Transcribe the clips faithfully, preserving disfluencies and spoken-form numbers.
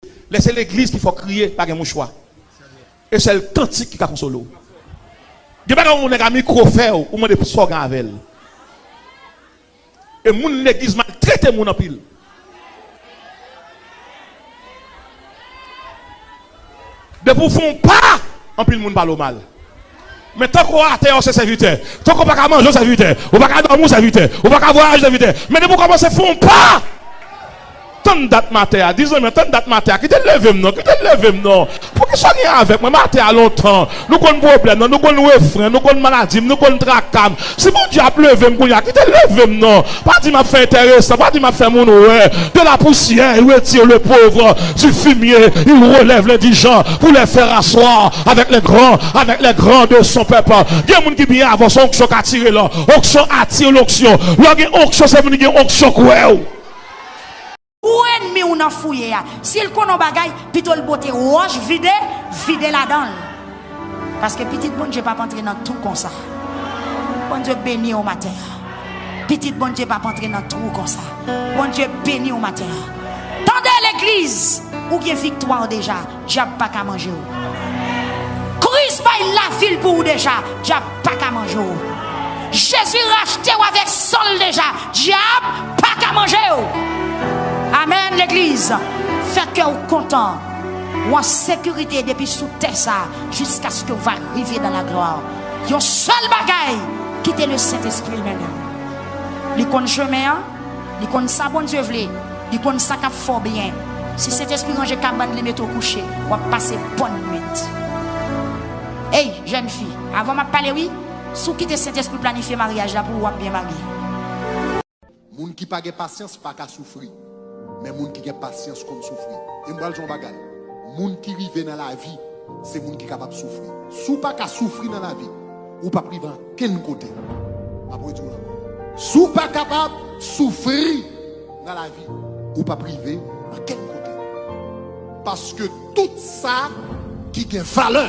Lè se legliz ki fè w kriye, pa gen mouchwa. E sèl kantik ki ka konsole w. Gen bagay yon nèg a mikwo fè w, ou mande sa w gen avè l. E moun legliz maltrete moun anpil. Depi w fè yon pa, anpil moun pale w mal. Men tank w atè, w se sèvitè. Tank w pa ka manje, w sèvitè. Ou pa ka dòmi, w sèvitè. Ou pa ka vwayaje, w sèvitè. Men depi w kòmanse fè yon pa, tann dat maten a. Di zanmi an, tann dat maten a. Kite l leve m non, kite l leve m non. Poukisa w gen avè m? Mwen maten a lontan. Nou konn pwoblèm nan, nou konn refren, nou konn maladi m, nou konn traka m. Si Bondye ap leve m kounye a, kite l leve m non. Pa di m ap fè enteresan, pa di m ap fè moun wè. De la poussière, il retire le pauvre du fumier, il relève l'indigent pour les faire asseoir avec les grands, avec les grands de son peuple. Gen moun ki byen avè w, se onksyon k atire l. Onksyon atire l, onksyon. Lè w gen onksyon, se moun ki gen onksyon k wè w. Pou ènmi w nan fouye a, si l konnen yon bagay, pito l pote wòch vide, vide ladan l. Paske pitit Bondye p ap antre nan twou konsa. Bondye beni w maten an. Pitit Bondye p ap antre nan twou konsa. Bondye beni w maten an. Tande legliz, ou gen viktwa w deja. Dyab pa ka manje w. Kris bay lavi l pou ou deja, dyab pa ka manje w. Jezi rachte w avèk san l deja, dyab pa ka manje w. Amèn, legliz. Fè kè w kontan. Ou an sekirite depi sou tè sa a, jiskaske w va rive nan laglwa. Yon sèl bagay, kite Lesentespri mennen w. Li konn chemen an. Li konn sa Bondye vle. Li konn sa k ap fè w byen. Si Sentespri ranje kabann li mete w kouche, w ap pase bòn nwit. Ey, jèn fi, avan m ap pale wi, si w kite Sentespri planifye maryaj la pou ou, w ap byen marye. Moun ki pa gen pasyans pa ka soufri. Men moun ki gen pasyans konn soufri. E m pral di w yon bagay. Moun ki rive nan lavi, se moun ki kapab soufri. Si w pa ka soufri nan lavi, ou p ap rive ankenn kote. M ap redi w ankò. Si w pa kapab soufri nan lavi, ou p ap rive ankenn kote. Paske tout sa ki gen valè,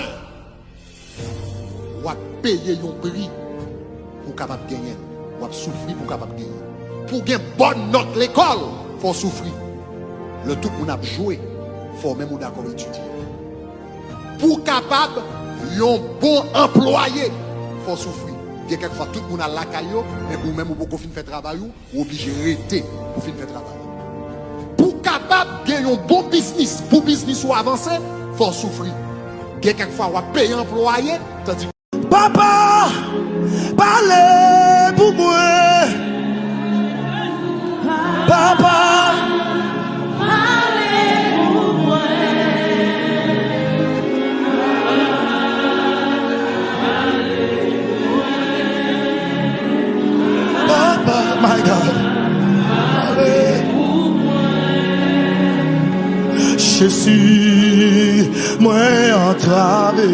w ap peye yon pri pou w kapab genyen l. W ap soufri pou w kapab genyen l. Pou w gen bòn nòt lekòl, fò w soufri. Lè tout moun ap jwe, fò w menm ou dakò etidye. Pou w kapab yon bon anplwaye, fò w soufri. Gen kèk fwa, tout moun al lakay yo, men ou menm ou poko fin fè travay ou, ou oblije rete pou w fin fè travay ou. Pou w kapab gen yon bon biznis, pou biznis ou avanse, fò w soufri. Gen kèk fwa, w ap peye anplwaye, tandi Papa, pale pou mwen. Papa, pale pou mwen. Papa, my God. Jezi, mwen antrave.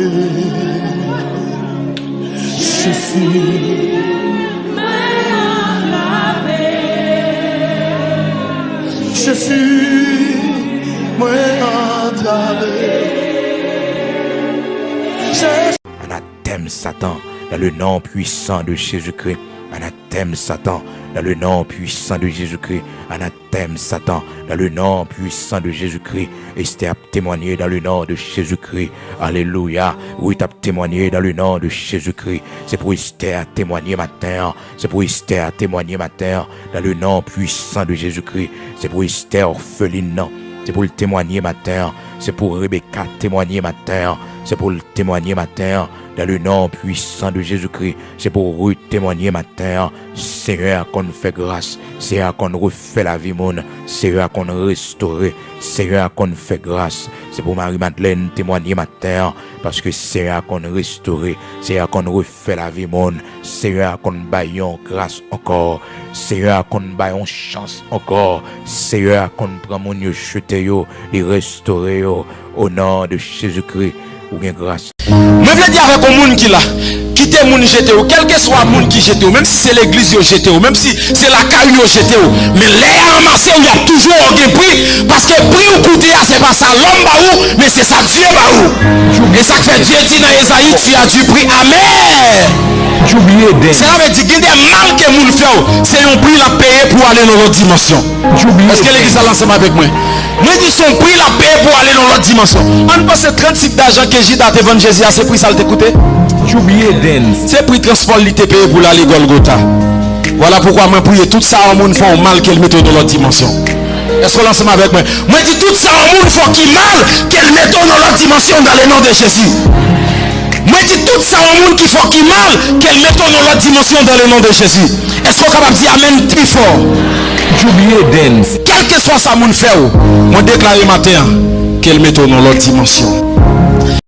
Jezi, mwen antrave. Jezi, mwen antrave. Jezi. Anathème Satan, dans le nom puissant de Jésus-Christ. Anathème Satan, dans le nom puissant de Jésus-Christ. Anathème Satan, dans le nom puissant de Jésus-Christ. Esther ap témoigner dans le nom de Jésus-Christ. Alléluia. Ruth ap témoigner dans le nom de Jésus-Christ. Se pou Esther témoigner maten an. Se pou Esther témoigner maten an. Dans le nom puissant de Jésus-Christ. Se pou Esther orpheline nan. Se pou l témoigner maten an. Se pou Rebecca témoigner maten an. Se pou l témoigner maten an. Dans le nom puissant de Jésus-Christ. Se pou Ruth témoigner maten an. Senyè a konn fè gras. Senyè a konn refè lavi moun. Senyè a konn restore. Senyè a konn fè gras. Se pou Marie Madeleine temwanye maten an, paske Senyè a konn restore. Senyè a konn refè lavi moun. Senyè a konn bay yon gras ankò. Senyè a konn bay yon chans ankò. Senyè a konn pran moun yo jete yo, li restore yo. O non de Jezikri, ou gen gras. Mwen vle di avèk yon moun ki la, kite moun jete w, kèlkeswa moun ki jete w, menm si se legliz yo jete w, menm si se lakay ou yo jete w, men lè y a ranmase w, y ap toujou wè w gen pri, paske pri ou koute a, se pa sa lòm ba ou, men se sa Dye ba ou. E sa k fè Dye di nan Ezayi, tu as du prix amer. Sela vle di, gen de mal ke moun fè w, se yon pri l ap peye pou w ale nan lòt dimansyon. Èske legliz la ansanm avèk mwen? Mwen di se yon pri l ap peye pou ale nan lòt dimansyon. Ann panse trant sik dajan ke Jida te vann Jezi a, se pri sa l te koute? Djoubye Dance. Se pri transpò l li te peye pou l ale Gòlgota. Vwala poukwa mwen priye tout sa yon moun fè w mal ke l mete w nan lòt dimansyon. Èske w la ansanm avèk mwen? Mwen di tout sa yon moun fè w ki mal ke l mete w nan lòt dimansyon dans le nom de Jésus. Mwen di tout sa yon moun ki fè w ki mal ke l mete w nan lòt dimansyon dans le nom de Jésus. Èske w kapab di amèn pi fò? Djoubye Dance. Kèlkeswa sa moun fè w, mwen deklare maten an ke l mete w nan lòt dimansyon.